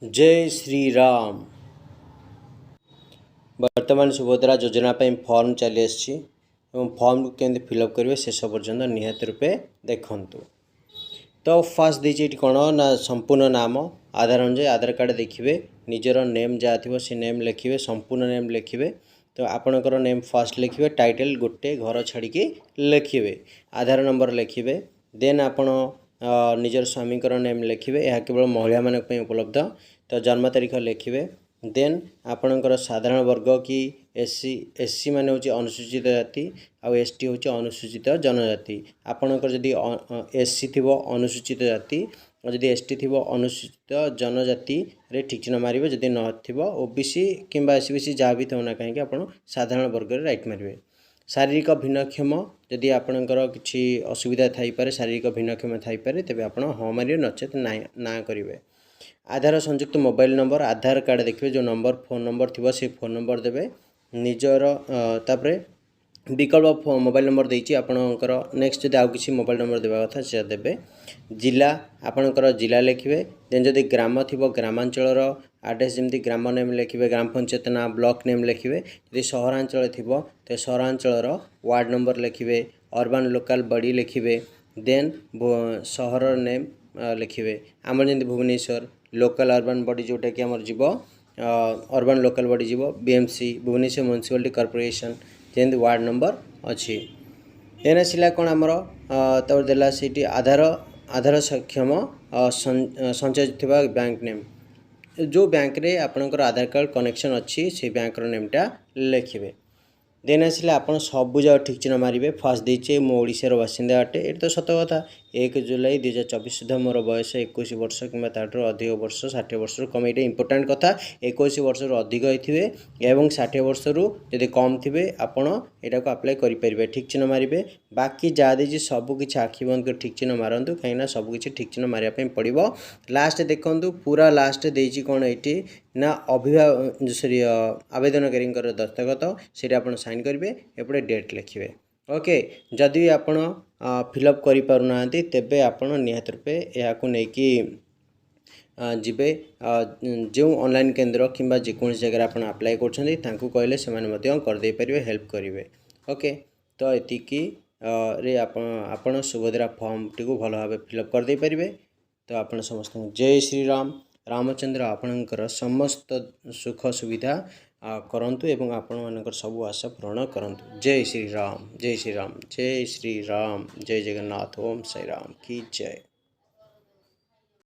ଜୟ ଶ୍ରୀରାମ। ବର୍ତ୍ତମାନ ସୁଭଦ୍ରା ଯୋଜନା ପାଇଁ ଫର୍ମ ଚାଲି ଆସିଛି ଏବଂ ଫର୍ମକୁ କେମିତି ଫିଲ୍ଅପ୍ କରିବେ, ଶେଷ ପର୍ଯ୍ୟନ୍ତ ନିହାତି ରୂପେ ଦେଖନ୍ତୁ। ତ ଫାର୍ଷ୍ଟ ଦେଇଛି ଏଠି କ'ଣ ନା ସମ୍ପୂର୍ଣ୍ଣ ନାମ, ଆଧାର ଅନୁଯାୟୀ ଆଧାର କାର୍ଡ଼ ଦେଖିବେ। ନିଜର ନେମ୍ ଯାହା ଥିବ ସେ ନେମ୍ ଲେଖିବେ, ସମ୍ପୂର୍ଣ୍ଣ ନେମ୍ ଲେଖିବେ। ତ ଆପଣଙ୍କର ନେମ୍ ଫାର୍ଷ୍ଟ ଲେଖିବେ, ଟାଇଟେଲ୍ ଗୋଟେ ଘର ଛାଡ଼ିକି ଲେଖିବେ, ଆଧାର ନମ୍ବର ଲେଖିବେ। ଦେନ୍ ଆପଣ ନିଜର ସ୍ୱାମୀଙ୍କର ନେମ୍ ଲେଖିବେ। ଏହା କେବଳ ମହିଳାମାନଙ୍କ ପାଇଁ ଉପଲବ୍ଧ। ତ ଜନ୍ମ ତାରିଖ ଲେଖିବେ। ଦେନ୍ ଆପଣଙ୍କର ସାଧାରଣ ବର୍ଗ କି ଏସ୍ ସି। ଏସ୍ ସି ମାନେ ହେଉଛି ଅନୁସୂଚିତ ଜାତି ଆଉ ଏସ୍ ଟି ହେଉଛି ଅନୁସୂଚିତ ଜନଜାତି। ଆପଣଙ୍କର ଯଦି ଏସ୍ ସି ଥିବ, ଅନୁସୂଚିତ ଜାତି, ଆଉ ଯଦି ଏସ୍ ଟି ଥିବ, ଅନୁସୂଚିତ ଜନଜାତିରେ ଠିକ୍ ଚିହ୍ନ ମାରିବେ। ଯଦି ନଥିବ, ଓ ବି ସି କିମ୍ବା ଏସ୍ ବି ସି ଯାହା ବି ଥାଉ ନା କାହିଁକି, ଆପଣ ସାଧାରଣ ବର୍ଗରେ ରାଇଟ୍ ମାରିବେ। ଶାରୀରିକ ଭିନ୍ନକ୍ଷମ, ଯଦି ଆପଣଙ୍କର କିଛି ଅସୁବିଧା ଥାଇପାରେ, ଶାରୀରିକ ଭିନ୍ନକ୍ଷମ ଥାଇପାରେ, ତେବେ ଆପଣ ହଁ ମାରିବେ, ନଚେତ୍ ନାଇଁ ନା କରିବେ। ଆଧାର ସଂଯୁକ୍ତ ମୋବାଇଲ ନମ୍ବର, ଆଧାର କାର୍ଡ଼ ଦେଖିବେ, ଯେଉଁ ନମ୍ବର ଫୋନ୍ ନମ୍ବର ଥିବ, ସେ ଫୋନ୍ ନମ୍ବର ଦେବେ ନିଜର। ତାପରେ ବିକଳ୍ପ ମୋବାଇଲ ନମ୍ବର ଦେଇଛି ଆପଣଙ୍କର। ନେକ୍ସଟ ଯଦି ଆଉ କିଛି ମୋବାଇଲ ନମ୍ବର ଦେବା କଥା, ସେ ଦେବେ। ଜିଲ୍ଲା, ଆପଣଙ୍କର ଜିଲ୍ଲା ଲେଖିବେ। ଦେନ୍ ଯଦି ଗ୍ରାମ ଥିବ, ଗ୍ରାମାଞ୍ଚଳର ଆଡ୍ରେସ୍, ଯେମିତି ଗ୍ରାମ ନେମ୍ ଲେଖିବେ, ଗ୍ରାମ ପଞ୍ଚାୟତ ନାଁ, ବ୍ଲକ ନେମ୍ ଲେଖିବେ। ଯଦି ସହରାଞ୍ଚଳ ଥିବ, ତ ସହରାଞ୍ଚଳର ୱାର୍ଡ଼ ନମ୍ବର ଲେଖିବେ, ଅର୍ବାନ୍ ଲୋକାଲ୍ ବଡ଼ି ଲେଖିବେ। ଦେନ୍ ସହରର ନେମ୍ ଲେଖିବେ। ଆମର ଯେମିତି ଭୁବନେଶ୍ୱର ଲୋକାଲ୍ ଅର୍ବାନ୍ ବଡ଼ି, ଯେଉଁଟାକି ଆମର ଯିବ ଅର୍ବାନ୍ ଲୋକାଲ୍ ବଡ଼ି ଯିବ, ବିଏମ୍ସି, ଭୁବନେଶ୍ୱର ମ୍ୟୁନିସିପାଲିଟି କର୍ପୋରେସନ୍, ଯେମିତି ୱାର୍ଡ଼ ନମ୍ବର ଅଛି। ଦେନ୍ ଆସିଲା କ'ଣ ଆମର, ତାପରେ ଦେଲା ସେଇଠି ଆଧାର ସକ୍ଷମ ସଞ୍ଚୟ ଥିବା ବ୍ୟାଙ୍କ ନେମ୍। ଯେଉଁ ବ୍ୟାଙ୍କରେ ଆପଣଙ୍କର ଆଧାର କାର୍ଡ଼ କନେକ୍ସନ୍ ଅଛି, ସେଇ ବ୍ୟାଙ୍କର ନେମ୍ଟା ଲେଖିବେ। ଦେନ୍ ଆସିଲେ ଆପଣ ସବୁ ଯାକ ଠିକ୍ ଚିହ୍ନ ମାରିବେ। ଫାର୍ଷ୍ଟ ଦେଇଛି, ମୁଁ ଓଡ଼ିଶାର ବାସିନ୍ଦା ଅଟେ। ଏଇଟା ତ ସତ କଥା। 1 ଜୁଲାଇ 2024 ସୁଦ୍ଧା ମୋର ବୟସ 21 ବର୍ଷ କିମ୍ବା ତା'ଠାରୁ ଅଧିକ ବର୍ଷ, 60 ବର୍ଷରୁ କମ୍। ଏଇଟା ଇମ୍ପୋର୍ଟାଣ୍ଟ କଥା। 21 ବର୍ଷରୁ ଅଧିକ ହେଇଥିବେ ଏବଂ 60 ବର୍ଷରୁ ଯଦି କମ୍ ଥିବେ, ଆପଣ ଏଇଟାକୁ ଆପ୍ଲାଏ କରିପାରିବେ। ଠିକ୍ ଚିହ୍ନ ମାରିବେ। ବାକି ଯାହା ଦେଇଛି, ସବୁ କିଛି ଆଖି ବନ୍ଦ କରି ଠିକ୍ ଚିହ୍ନ ମାରନ୍ତୁ, କାହିଁକିନା ସବୁ କିଛି ଠିକ୍ ଚିହ୍ନ ମାରିବା ପାଇଁ ପଡ଼ିବ। ଲାଷ୍ଟ ଦେଖନ୍ତୁ, ପୁରା ଲାଷ୍ଟ ଦେଇଛି କ'ଣ ଏଇଠି ନା ସରି, ଆବେଦନକାରୀଙ୍କର ଦସ୍ତଖତ, ସେଇଟା ଆପଣ ସାଇନ୍ କରିବେ। ଏପଟେ ଡେଟ୍ ଲେଖିବେ। ଓକେ, ଯଦି ବି ଆପଣ ଫିଲ୍ଅପ୍ କରିପାରୁନାହାନ୍ତି, ତେବେ ଆପଣ ନିହାତି ରୂପେ ଏହାକୁ ନେଇକି ଯିବେ ଯେଉଁ ଅନଲାଇନ୍ କେନ୍ଦ୍ର କିମ୍ବା ଯେକୌଣସି ଜାଗାରେ ଆପଣ ଆପ୍ଲାଏ କରୁଛନ୍ତି, ତାଙ୍କୁ କହିଲେ ସେମାନେ ମଧ୍ୟ କରିଦେଇପାରିବେ, ହେଲ୍ପ କରିବେ। ଓକେ, ତ ଏତିକି ରେ ଆପଣ ସୁଭଦ୍ରା ଫର୍ମଟିକୁ ଭଲ ଭାବେ ଫିଲ୍ଅପ୍ କରିଦେଇପାରିବେ। ତ ଆପଣ ସମସ୍ତଙ୍କୁ ଜୟ ଶ୍ରୀରାମ। ରାମଚନ୍ଦ୍ର ଆପଣଙ୍କର ସମସ୍ତ ସୁଖ ସୁବିଧା କରନ୍ତୁ ଏବଂ ଆପଣମାନଙ୍କର ସବୁ ଆଶା ପୂରଣ କରନ୍ତୁ। ଜୟ ଶ୍ରୀରାମ, ଜୟ ଶ୍ରୀରାମ, ଜୟ ଶ୍ରୀରାମ, ଜୟ ଜଗନ୍ନାଥ। ଓମ୍ ସାଇରାମ କି ଜୟ।